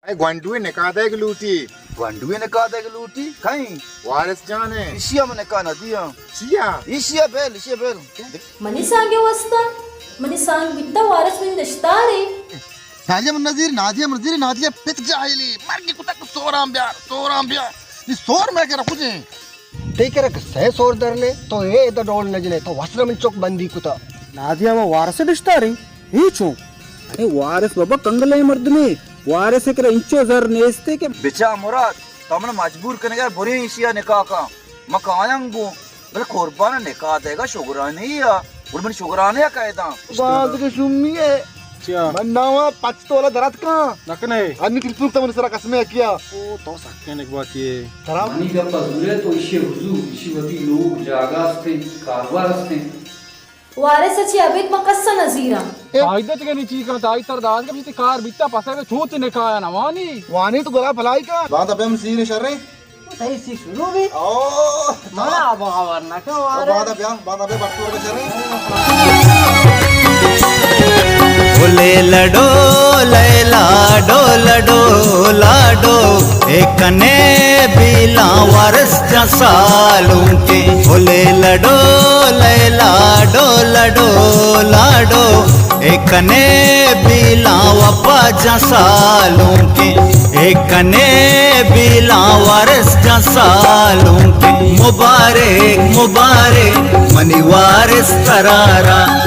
اے گونڈوئے نکاح دئیگ لوٹی۔ گونڈوئے نکاح دئیگ لوٹی؟ کئیں؟ وارث جان ءَ۔ ایشی ءَ من نکاح نہ دیاں۔ چیا؟ ایشی ءَ بل، ایشی ءَ بل۔ منی سانگ ءِ واستا، منی سانگ بیتا، وارث منی دشتارے۔ نادیہ من نزیر، نادیہ من نزیر، نادیہ پت جاہلی، مرگی کتک سوران بیار، سوران بیار۔ نی سور میں کرا کجیں۔ تئی کرا کہ سئے سور در نے، تو اے ادا ڈول نہ جنے، تو وسرا من چک بندی کتا۔ نادیہ، ما وارث دشتاریں، ہی چون؟ ارے وارث بابا کنگلیں مردمے، وارث کرا انچو زر نیستے کہ بچا مراد، تو من مجبور کنگا بریں ایشی ءَ نکاح کن، ما کایاں گوں، بلے قربان نکاح دئیگا شگرانی ءَ، گڑا من شگرانے ءَ کئے داں۔ باز کہ شومی ئے۔ چیا؟ من ناواں پچ تولا درات کن۔ نکنے۔ انی تلپوک تو من سرا قسمے کیا۔ او تو سکین ایک بات یہ۔ ترا؟ منی گپ ءَ زورے تو ایشی حضور، ایشی وتی لوگ جاگہ استیں، کاروبار استیں۔ وارث ءَ چہ ابید ما کس ءَ نہ زیراں۔ فائدہ تگہ نی چی کنت، آئی تر داد کہ بیتی کار بیتا، پسے بے چوت نکاح نہ وانی۔ وانی تو گلا بھلائی کا۔ باندا بیم سیر شریں۔ تئی سی شروع بی۔ او، منا باور نہ کن او وارث۔ باندا بیا، باندا بیا، بٹو شریں۔ بھلے لڈو لیلا ڈو لڈو لاڈو، اے کنے بیلاں وارث چا سالونکیں۔ بھلے لڈو لیلا ڈو لڈو لاڈو، اے کنے بیلاں وپا چا سالونکیں۔ اے کنے بیلاں وارث چا سالونکیں۔ مبارک مبارک منی وارث قرارا۔